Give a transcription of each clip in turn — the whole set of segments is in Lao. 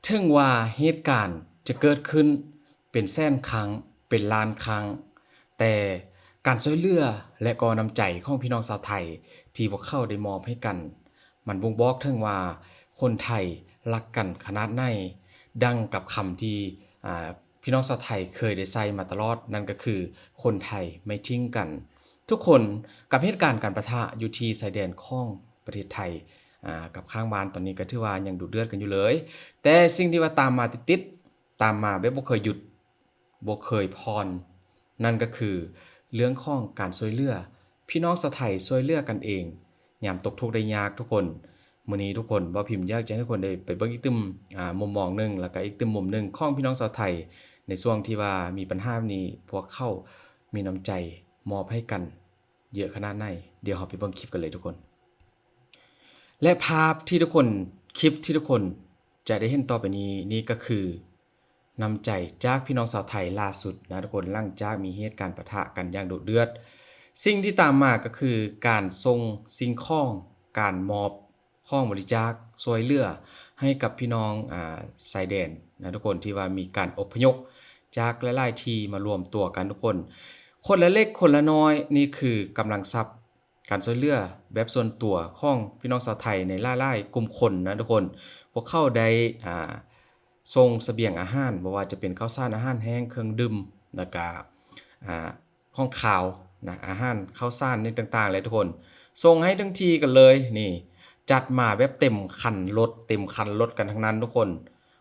ເຖິງວ່າເຫດການຈະເກີດຂຶ້ນເປັນແສນຄັ້ງ ເປັນລ້ານຄັ້ງ, ແຕ່ການຊ່ວຍເຫຼືອ ແລະ ກໍນ້ຳໃຈຂອງພີ່ນ້ອງຊາວໄທທີ່ພວກເຂົາໄດ້ມອບໃຫ້ກັນ ມັນບົ່ງບອກເຖິງວ່າຄົນໄທຮັກກັນຂະໜາດໃດ, ດັ່ງກັບຄຳທີ່ ອາ ພີ່ນ້ອງຊາວໄທເຄີຍໄດ້ໃຊ້ມາຕະຫຼອດ, ນັ້ນກໍຄື ຄົນໄທໄມ່ຖິ້ງກັນ. ທຸກຄົນ ກັບເຫດການການປະທະຢູ່ທີ່ຊາຍແດນຂອງປະເທດໄທ ອາ ກັບຂ້າງບ້ານ ຕອນນີ້ກໍຖືວ່າຍັງດຸເດືອດກັນຢູ່ເລີຍ, ແຕ່ສິ່ງທີ່ວ່າຕາມມາຕິດໆ ຕາມມາແບບບໍ່ເຄີຍຢຸດ ບໍ່ເຄີຍຜ່ອນ, ນັ້ນກໍຄືເລື່ອງຂອງການຊ່ວຍເຫຼືອ, ພີ່ນ້ອງຊາວໄທຊ່ວຍເຫຼືອກັນເອງຍາມຕົກທຸກໄດ້ຍາກທຸກຄົນ. ມື້ນີ້ທຸກຄົນ ບ່າວພິມຢາກຈະໃຫ້ທຸກຄົນໄດ້ໄປເບິ່ງອີກຕື່ມ ອາ ມຸມມອງໜຶ່ງ ແລ້ວກໍອີກຕື່ມມຸມໜຶ່ງຂອງພີ່ນ້ອງຊາວໄທ ໃນຊ່ວງທີ່ວ່າມີບັນຫາແບບນີ້ ພວກເຂົາມີນ້ຳໃຈມອບໃຫ້ກັນເຍາະຂະໜາດໃດ. ດຽວເຮົາໄປເບິ່ງຄລິບກັນເລີຍທຸກຄົນ. ແລະ ພາບທີ່ທຸກຄົນ ຄລິບທີ່ທຸກຄົນຈະໄດ້ເຫັນຕໍ່ໄປນີ້ ນີ້ກໍຄື ນ້ຳໃຈຈາກພີ່ນ້ອງຊາວໄທລ່າສຸດນະທຸກຄົນ, ຫຼັງຈາກມີເຫດການປະທະກັນຢ່າງດຸເດືອດ, ສິ່ງທີ່ຕາມມາກໍຄືການສົ່ງສິ່ງຂອງ, ການມອບຂອງບໍລິຈາກຊ່ວຍເຫຼືອໃຫ້ກັບພີ່ນ້ອງ ອາ ຊາຍແດນນະທຸກຄົນ, ທີ່ວ່າມີການອົບພະຍົບຈາກຫຼາຍໆທີ່ມາລວມຕົວກັນທຸກຄົນ, ຄົນລະເລັກຄົນລະນ້ອຍ, ນີ້ຄືກຳລັງຊັບ ການຊ່ວຍເຫຼືອແບບສ່ວນຕົວຂອງພີ່ນ້ອງຊາວໄທໃນຫຼາຍໆກຸ່ມຄົນນະທຸກຄົນ. ພວກເຂົາໄດ້ ອາ ສົ່ງສະບຽງອາຫານ, ບໍ່ວ່າຈະເປັນເຂົ້າສານ, ອາຫານແຫ້ງ, ເຄື່ອງດື່ມ, ແລ້ວກະ ອາ ຂອງຄາວນະ, ອາຫານ, ເຂົ້າສານ ຫຍັງຕ່າງໆແຫຼະທຸກຄົນ, ສົ່ງໃຫ້ເຖິງທີ່ກັນເລີຍ. ນີ້ ຈັດມາແບບເຕັມຄັນລົດ, ເຕັມຄັນລົດກັນທັງນັ້ນທຸກຄົນ.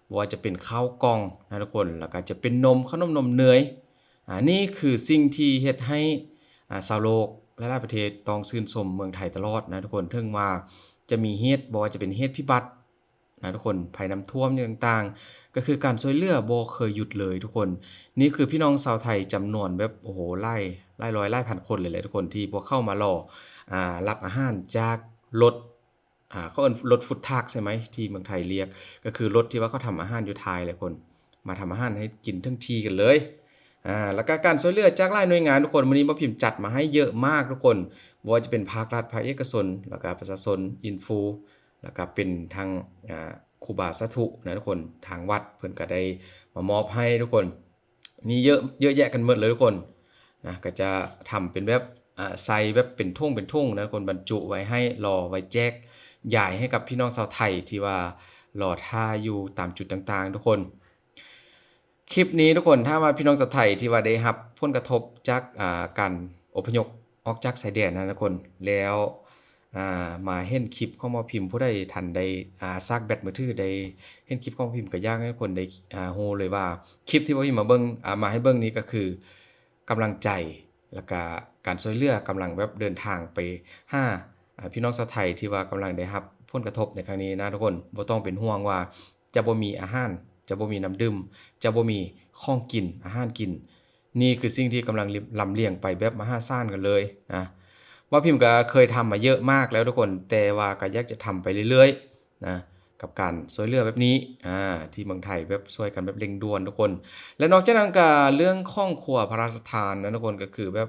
ບໍ່ວ່າຈະເປັນເຂົ້າກ່ອງນະທຸກຄົນ, ແລ້ວກໍຈະເປັນນົມ, ຂະໜົມນົມເນີຍ. ອາ ນີ້ຄືສິ່ງທີ່ເຮັດໃຫ້ ອາ ຊາວໂລກຫຼາຍໆປະເທດຕ້ອງຊື່ນຊົມເມືອງໄທຕະຫຼອດນະທຸກຄົນ. ເຖິງວ່າຈະມີເຫດ, ບໍ່ວ່າຈະເປັນເຫດພິບັດນະທຸກຄົນ, ໄພນ້ຳຖ້ວມຫຍັງຕ່າງໆ, ກໍຄືການຊ່ວຍເຫຼືອບໍ່ເຄີຍຢຸດເລີຍທຸກຄົນ. ນີ້ຄືພີ່ນ້ອງຊາວໄທຈຳນວນແບບ ໂອ້ໂຫ ຫຼາຍ, ຫຼາຍຮ້ອຍ, ຫຼາຍພັນຄົນເລີຍແຫຼະທຸກຄົນ, ທີ່ພວກເຂົາມາລໍ ອາ ຮັບອາຫານຈາກລົດ ອາ ເຂົາເອີ້ນລົດຟູດທຣັກໃຊ່ໄໝ ທີ່ເມືອງໄທລຽກ, ກໍຄືລົດທີ່ວ່າເຂົາທຳອາຫານຢູ່ໄທແຫຼະທຸກຄົນ, ມາທຳອາຫານໃຫ້ກິນເຖິງທີ່ກັນເລີຍ. ອາ ແລ້ວກໍການຊ່ວຍເຫຼືອຈາກຫຼາຍໜ່ວຍງານທຸກຄົນ, ມື້ນີ້ບ່າວພິມຈັດມາໃຫ້ເຍອະມາກທຸກຄົນ, ບໍ່ວ່າຈະເປັນພາກລັດ, ພາກເອກະຊົນ, ແລ້ວກໍປະຊາຊົນ, ອິນຟູ, ແລ້ວກໍເປັນທັງ ອາ ຄູບາສາທຸນະທຸກຄົນ, ທາງວັດເພິ່ນກໍໄດ້ມາມອບໃຫ້ທຸກຄົນ. ນີ້ເຍອະ, ເຍອະແຍະກັນໝົດເລີຍທຸກຄົນນະ, ກໍຈະທຳເປັນແບບ ອາ ໃສ່ແບບເປັນຖົງເປັນຖົງນະທຸກຄົນ, ບັນຈຸໄວ້ໃຫ້ ລໍໄວ້ແຈກຢາຍໃຫ້ກັບພີ່ນ້ອງຊາວໄທທີ່ວ່າລໍຖ້າຢູ່ຕາມຈຸດຕ່າງໆທຸກຄົນ. ຄລິບນີ້ທຸກຄົນ ຖ້າວ່າພີ່ນ້ອງຊາວໄທທີ່ວ່າໄດ້ຮັບຜົນກະທົບຈາກ ອາ ການອົບພະຍົບອອກຈາກຊາຍແດນນະທຸກຄົນ ແລ້ວ ອາ ມາເຫັນຄລິບຂອງບ່າວພິມ, ຜູ້ໃດທັນໄດ້ ອາ ຊາກແບັດມືຖື ໄດ້ເຫັນຄລິບຂອງບ່າວພິມ ກໍຢາກໃຫ້ທຸກຄົນໄດ້ ອາ ຮູ້ເລີຍວ່າ ຄລິບທີ່ບ່າວພິມມາເບິ່ງ ອາ ມາໃຫ້ເບິ່ງນີ້ກໍຄືກຳລັງໃຈ ແລ້ວກະການຊ່ວຍເຫຼືອກຳລັງແບບເດີນທາງໄປຫາ ອາ ພີ່ນ້ອງຊາວໄທທີ່ວ່າກຳລັງໄດ້ຮັບຜົນກະທົບໃນຄັ້ງນີ້ນະທຸກຄົນ. ບໍ່ຕ້ອງເປັນຫ່ວງວ່າຈະບໍ່ມີອາຫານ, ຈະບໍ່ມີນ້ຳດື່ມ, ຈະບໍ່ມີຂອງກິນ, ອາຫານກິນ. ນີ້ຄືສິ່ງທີ່ກຳລັງລຳລຽງໄປແບບມະຫາສານກັນເລີຍນະ. ບ່າວພິມກໍເຄີຍທຳມາເຍອະມາກແລ້ວທຸກຄົນ, ແຕ່ວ່າກໍຢາກຈະທຳໄປເລື້ອຍໆນະ ກັບການຊ່ວຍເຫຼືອແບບນີ້ ອາ ທີ່ເມືອງໄທແບບຊ່ວຍກັນແບບເລັ່ງດ່ວນທຸກຄົນ. ແລະ ນອກຈາກນັ້ນກໍເລື່ອງຂອງຄົວພະລາຊະທານນະທຸກຄົນ, ກໍຄືແບບ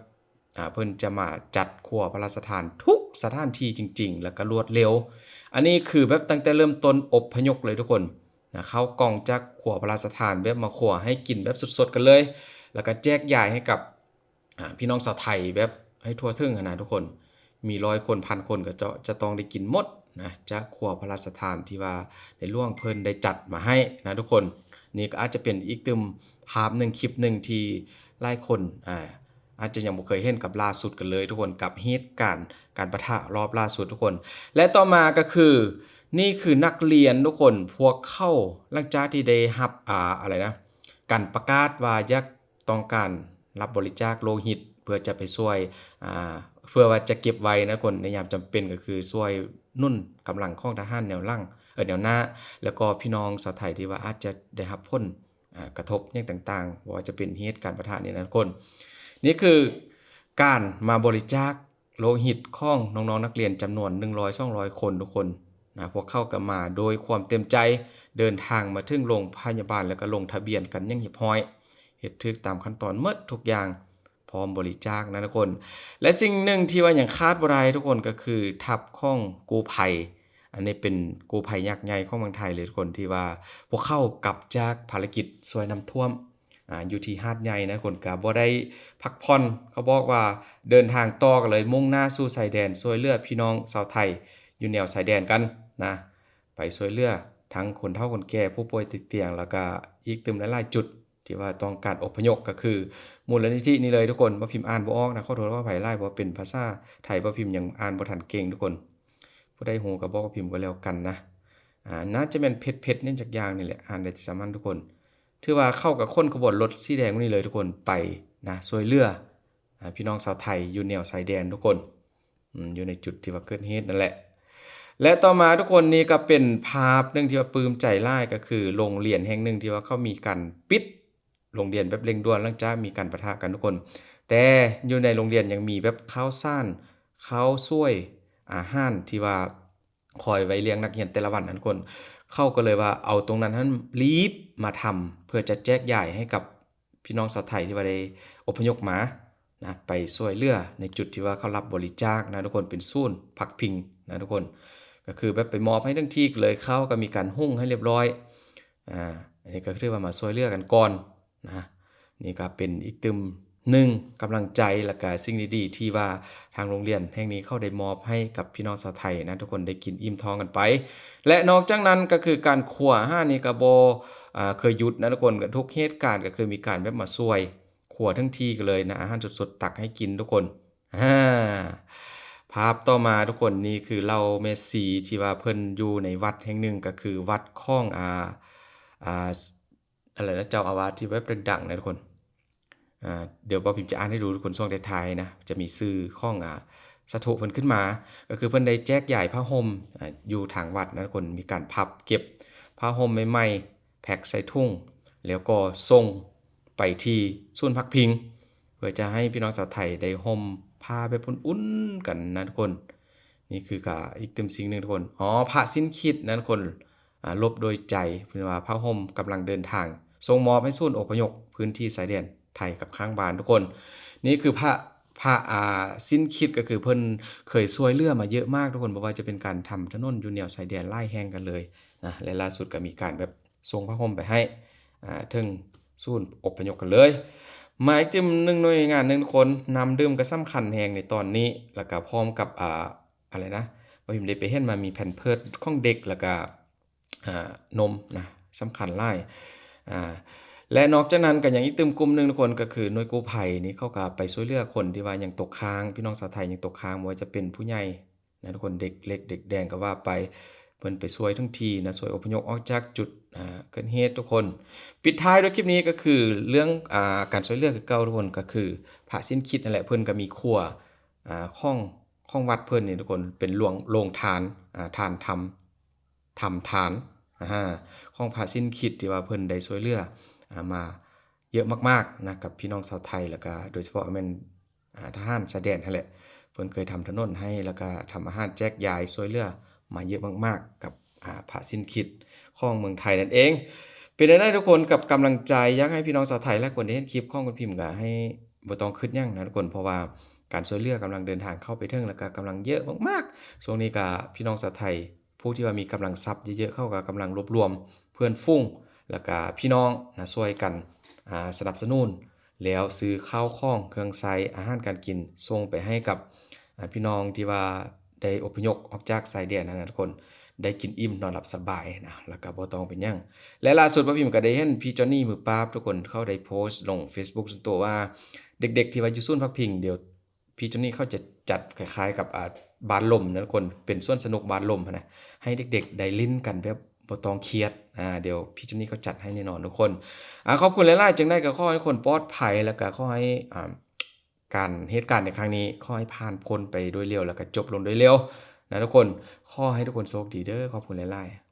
ອາ ເພິ່ນຈະມາຈັດຄົວພະລາຊະທານທຸກສະຖານທີ່ຈິງໆ ແລ້ວກໍລວດເລັວ. ອັນນີ້ຄືແບບຕັ້ງແຕ່ເລີ່ມຕົ້ນອົບພະຍົບເລີຍທຸກຄົນນະ, ເຂົ້າກ່ອງຈາກຄົວພະລາຊະທານ ແບບມາຄົວໃຫ້ກິນແບບສົດໆກັນເລີຍ, ແລ້ວກໍແຈກຢາຍໃຫ້ກັບ ອາ ພີ່ນ້ອງຊາວໄທແບບໃຫ້ທົ່ວເຖິງຫັ້ນນະທຸກຄົນ. ມີຮ້ອຍຄົນ ພັນຄົນ ກໍຈະ ຈະຕ້ອງໄດ້ກິນໝົດນະ ຈາກຄົວພະລາຊະທານທີ່ວ່າໃນຫຼວງເພິ່ນໄດ້ຈັດມາໃຫ້ນະທຸກຄົນ. ນີ້ກໍອາດຈະເປັນອີກຕື່ມພາບໜຶ່ງ ຄລິບໜຶ່ງທີ່ຫຼາຍຄົນ ອາ ອາດຈະຍັງບໍ່ເຄີຍເຫັນກັບລ່າສຸດກັນເລີຍທຸກຄົນ, ກັບເຫດການການປະທະລອບລ່າສຸດທຸກຄົນ. ແລະ ຕໍ່ມາກໍຄື ນີ້ຄືນັກຮຽນທຸກຄົນ, ພວກເຂົາຫຼັງຈາກທີ່ໄດ້ຮັບ ອາ ອະໄລນະ ການປະກາດວ່າຢາກ ຕ້ອງການຮັບບໍລິຈາກໂລຫິດ ເພື່ອຈະໄປຊ່ວຍ ອາ ເພື່ອວ່າຈະເກັບໄວ້ນະທຸກຄົນ ໃນຍາມຈຳເປັນ, ກໍຄືຊ່ວຍໜູນກຳລັງຂອງທະຫານແນວຫຼັງ ເອີ ແນວໜ້າ ແລ້ວກໍພີ່ນ້ອງຊາວໄທທີ່ວ່າອາດຈະໄດ້ຮັບຜົນ ອາ ກະທົບຫຍັງຕ່າງໆ, ບໍ່ວ່າຈະເປັນເຫດການປະທະນີ້ນະທຸກຄົນ. ນີ້ຄືການມາບໍລິຈາກ ໂລຫິດຂອງນ້ອງໆນັກຮຽນຈຳນວນໜຶ່ງຮ້ອຍ ສອງຮ້ອຍຄົນທຸກຄົນນະ, ພວກເຂົາກໍມາໂດຍຄວາມເຕັມໃຈ, ເດີນທາງມາເຖິງໂລງພະຍາບານ ແລ້ວກໍລົງທະບຽນກັນຢ່າງຮຽບຮ້ອຍ, ເຮັດຖືກຕາມຂັ້ນຕອນໝົດທຸກຢ່າງ, ພ້ອມບໍລິຈາກນະທຸກຄົນ. ແລະ ສິ່ງໜຶ່ງທີ່ວ່າຍັງຂາດບໍ່ໄດ້ທຸກຄົນ ກໍຄືທັບຂອງກູ້ໄພ ອັນນີ້ເປັນກູ້ໄພຍັກໃຫຍ່ຂອງເມືອງໄທເລີຍທຸກຄົນ ທີ່ວ່າພວກເຂົາກັບຈາກພາລະກິດຊ່ວຍນ້ຳຖ້ວມ ອາ ຢູ່ທີ່ຫາດໃຫຍ່ນະທຸກຄົນ ກໍບໍ່ໄດ້ພັກຜ່ອນ. ເຂົາບອກວ່າເດີນທາງຕໍ່ກັນເລີຍ ມຸ່ງໜ້າສູ່ຊາຍແດນ ຊ່ວຍເຫຼືອພີ່ນ້ອງຊາວໄທຢູ່ແນວຊາຍແດນກັນນະ ໄປຊ່ວຍເຫຼືອທັງຄົນເຖົ້າຄົນແກ່ ຜູ້ປ່ວຍຕິດຕຽງ ແລ້ວກະອີກຕື່ມຫຼາຍໆຈຸດ ທີ່ວ່າຕ້ອງການອົບພະຍົບ ກໍຄືມູນນິທິນີ້ເລີຍທຸກຄົນ. ບໍ່ພິມອ່ານບໍ່ອອກນະ ຂໍໂທດຂໍອະໄພຫຼາຍ ເພາະເປັນພາສາໄທ ບໍ່ພິມຍັງອ່ານບໍ່ທັນເກັ່ງທຸກຄົນ. ຜູ້ໃດຮູ້ກໍບອກວ່າພິມກໍແລ້ວກັນນະ. ອາ ໜ້າຈະແມ່ນເພັດໆ ຫຍັງຈັກຢ່າງນີ້ແຫຼະ ອ່ານໄດ້ແຕ່ສ່ຳນັ້ນທຸກຄົນ. ຖືວ່າເຂົາກໍຂົນຂະບວນລົດສີແດງນີ້ເລີຍທຸກຄົນ ໄປນະ ຊ່ວຍເຫຼືອ ອາ ພີ່ນ້ອງຊາວໄທຢູ່ແນວຊາຍແດນທຸກຄົນ ອືມ ຢູ່ໃນຈຸດທີ່ວ່າເກີດເຫດນັ້ນແຫຼະ. ແລະ ຕໍ່ມາທຸກຄົນ ນີ້ກໍເປັນພາບໜຶ່ງທີ່ວ່າປຶ້ມໃຈຫຼາຍ ກໍຄືໂຮງຮຽນແຫ່ງໜຶ່ງທີ່ວ່າເຂົາມີການປິດໂຮງຮຽນແບບເລັ່ງດ່ວນ ຫຼັງຈາກມີການປະທະກັນທຸກຄົນ. ແຕ່ຢູ່ໃນໂຮງຮຽນຍັງມີແບບເຂົ້າສານ ເຂົ້າສວຍ ອາຫານທີ່ວ່າຄອຍໄວ້ລ້ຽງນັກຮຽນແຕ່ລະວັນນັ້ນທຸກຄົນ. ເຂົາກໍເລີຍວ່າເອົາຕົງນັ້ນຫັ້ນ ລີບມາທຳ ເພື່ອຈະແຈກຢາຍໃຫ້ກັບ ພີ່ນ້ອງຊາວໄທທີ່ວ່າໄດ້ອົບພະຍົບມານະ ໄປຊ່ວຍເຫຼືອໃນຈຸດທີ່ວ່າເຂົາຮັບບໍລິຈາກນະທຸກຄົນ ເປັນສູນພັກພິງນະທຸກຄົນ. ກໍຄືແບບໄປມອບໃຫ້ເຖິງທີ່ເລີຍ ເຂົ້າກໍມີການຫຸງໃຫ້ລຽບຮ້ອຍ. ອາ ອັນນີ້ກໍຖືວ່າມາຊ່ວຍເຫຼືອກັນກ່ອນນະ. ນີ້ກໍເປັນອີກຕື່ມໜຶ່ງກຳລັງໃຈ ແລ້ວກະສິ່ງດີໆ ທີ່ວ່າທາງໂຮງຮຽນແຫ່ງນີ້ເຂົາໄດ້ມອບໃຫ້ກັບພີ່ນ້ອງຊາວໄທນະ ທຸກຄົນໄດ້ກິນອີ່ມທ້ອງກັນໄປ. ແລະ ນອກຈາກນັ້ນກໍຄືການຄົວອາຫານນີ້ກໍບໍ່ ອາ ເຄີຍຢຸດນະທຸກຄົນ. ທຸກເຫດການກໍຄືມີການແບບມາຊ່ວຍຄົວເຖິງທີ່ກັນເລີຍນະ ອາຫານສົດໆ ຕັກໃຫ້ກິນທຸກຄົນ. ອາ ພາບຕໍ່ມາທຸກຄົນ ນີ້ຄືເຫຼົ່າແມ່ຊີທີ່ວ່າເພິ່ນຢູ່ໃນວັດແຫ່ງໜຶ່ງ ກໍຄືວັດຂອງ ອາ ອາ ອັນນັ້ນນະ ເຈົ້າອາວາດທີ່ແບບດັງໆນະທຸກຄົນ. ອາ ດຽວບ່າວພິມຈະອ່ານໃຫ້ດູທຸກຄົນ ຊ່ວງທ້າຍໆນະ ຈະມີຊື່ຂອງ ອາ ສາທຸເພິ່ນຂຶ້ນມາ ກໍຄືເພິ່ນໄດ້ແຈກຢາຍຜ້າຫົ່ມ ອາ ຢູ່ທາງວັດນະທຸກຄົນ. ມີການພັບເກັບຜ້າຫົ່ມໃໝ່ໆ ແພັກໃສ່ຖົງ ແລ້ວກໍສົ່ງໄປທີ່ສູນພັກພິງ ເພື່ອຈະໃຫ້ພີ່ນ້ອງຊາວໄທໄດ້ຫົ່ມຜ້າແບບອຸ່ນໆກັນນະທຸກຄົນ. ນີ້ຄືກະອີກຕື່ມສິ່ງໜຶ່ງທຸກຄົນ. ອໍ ພະສິ້ນຄິດນະທຸກຄົນ. ອາ ລົບໂດຍໃຈ ເພິ່ນວ່າຜ້າຫົ່ມກຳລັງເດີນທາງ ສົ່ງມອບໃຫ້ສູນອົບພະຍົບພື້ນທີ່ຊາຍແດນໄທກັບຂ້າງບ້ານທຸກຄົນ. ນີ້ຄືພະ ພະ ອາ ສິ້ນຄິດ ກໍຄືເພິ່ນເຄີຍຊ່ວຍເຫຼືອມາເຍອະມາກທຸກຄົນ ບໍ່ວ່າຈະເປັນການທຳຖະໜົນຢູ່ແນວຊາຍແດນຫຼາຍແຫ່ງກັນເລີຍນະ ແລະ ລ່າສຸດກໍມີການແບບສົ່ງຜ້າຫົ່ມໄປໃຫ້ ອາ ເຖິງສູນອົບພະຍົບກັນເລີຍ. ມາອີກຕື່ມໜຶ່ງໜ່ວຍງານໜຶ່ງທຸກຄົນ ນ້ຳດື່ມກໍສຳຄັນແຮງໃນຕອນນີ້ ແລ້ວກໍພ້ອມກັບ ອາ ອາ ອະໄລນະ ບ່າວພິມໄດ້ໄປເຫັນມາ ມີແພມເພີດຂອງເດັກ ແລ້ວກໍ ອາ ນົມນະ ສຳຄັນຫຼາຍ. ອາ ແລະ ນອກຈາກນັ້ນກໍຍັງອີກຕື່ມກຸ່ມໜຶ່ງທຸກຄົນ ກໍຄືໜ່ວຍກູ້ໄພນີ້ ເຂົາກໍໄປຊ່ວຍເຫຼືອຄົນທີ່ວ່າຍັງຕົກຄ້າງ ພີ່ນ້ອງຊາວໄທຍັງຕົກຄ້າງ ບໍ່ວ່າຈະເປັນຜູ້ໃຫຍ່ນະທຸກຄົນ ເດັກເລັກເດັກແດງກໍວ່າໄປ ເພິ່ນໄປຊ່ວຍເຖິງທີ່ນະ ຊ່ວຍອົບພະຍົບອອກຈາກຈຸດ ອາ ເກີດເຫດທຸກຄົນ. ປິດທ້າຍດ້ວຍຄລິບນີ້ກໍຄືເລື່ອງ ອາ ການຊ່ວຍເຫຼືອຄືເກົ່າທຸກຄົນ ກໍຄືພະສິ້ນຄິດນັ້ນແຫຼະ ເພິ່ນກໍມີຄົວ ອາ ຂອງ ຂອງວັດເພິ່ນນີ້ທຸກຄົນ ເປັນໂລງ ໂລງທານ ອາ ທານທຳ ທຳທານ ອາ ຂອງພະສິ້ນຄິດ ທີ່ວ່າເພິ່ນໄດ້ຊ່ວຍເຫຼືອ ອາ ມາເຍອະມາກໆນະ ກັບພີ່ນ້ອງຊາວໄທ ແລ້ວກະໂດຍສະເພາະແມ່ນ ອາ ທະຫານຊາຍແດນຫັ້ນແຫຼະ. ເພິ່ນເຄີຍທຳຖະໜົນໃຫ້ ແລ້ວກະທຳອາຫານແຈກຢາຍຊ່ວຍເຫຼືອມາເຍອະມາກໆ ກັບ ອາ ພະສິ້ນຄິດຂອງເມືອງໄທນັ້ນເອງ. ເປັນແນວໃດທຸກຄົນ ກັບກຳລັງໃຈ ຢາກໃຫ້ພີ່ນ້ອງຊາວໄທຫຼາຍຄົນໄດ້ເຫັນຄລິບຂອງຄຸນພິມ ກະໃຫ້ບໍ່ຕ້ອງຄຶດຫຍັງນະທຸກຄົນ ເພາະວ່າການຊ່ວຍເຫຼືອກຳລັງເດີນທາງເຂົ້າໄປເຖິງ ແລ້ວກະກຳລັງເຍອະມາກໆ. ຊ່ວງນີ້ກະພີ່ນ້ອງຊາວໄທ ຜູ້ທີ່ວ່າມີກຳລັງຊັບເຍອະໆ ເຂົາກໍກຳລັງລວບລວມເພື່ອນຝູງ ແລ້ວກະພີ່ນ້ອງນະ ຊ່ວຍກັນ ອາ ສະໜັບສະໜູນ ແລ້ວຊື້ເຂົ້າຂອງເຄື່ອງໃຊ້ ອາຫານການກິນ ສົ່ງໄປໃຫ້ກັບ ອາ ພີ່ນ້ອງທີ່ວ່າໄດ້ອົບພະຍົບອອກຈາກຊາຍແດນນັ້ນນະທຸກຄົນ ໄດ້ກິນອີ່ມນອນຫຼັບສະບາຍນະ ແລ້ວກະບໍ່ຕ້ອງເປັນຫຍັງ. ແລະ ລ່າສຸດ ບ່າວພິມກໍໄດ້ເຫັນພີ່ຈອນນີມືປາບທຸກຄົນ ເຂົາໄດ້ໂພສລົງເຟສບຸກສ່ວນຕົວວ່າ ເດັກໆທີ່ວ່າຢູ່ສູນພັກພິງ ດຽວ ພີ່ຈອນນີເຂົາຈະຈັດຄ້າຍໆກັບ ອາ ບານລົມນະທຸກຄົນ ເປັນສວນສະໜຸກບານລົມຫັ້ນນະ ໃຫ້ເດັກໆໄດ້ຫຼິ້ນກັນແບບບໍ່ຕ້ອງຄຽດ. ອາ ດຽວພີ່ຈອນນີເຂົາຈັດໃຫ້ແນ່ນອນທຸກຄົນ. ອາ ຂອບຄຸນຫຼາຍໆ ຈັ່ງໃດກໍຂໍໃຫ້ທຸກຄົນປອດໄພ ແລ້ວກໍຂໍໃຫ້ ອາ ການ ເຫດການໃນຄັ້ງນີ້ ຂໍໃຫ້ຜ່ານພົ້ນໄປໂດຍເລັວ ແລ້ວກໍຈົບລົງໂດຍເລັວນະທຸກຄົນ. ຂໍໃຫ້ທຸກຄົນໂຊກດີເດີ. ຂອບຄຸນຫຼາຍໆ.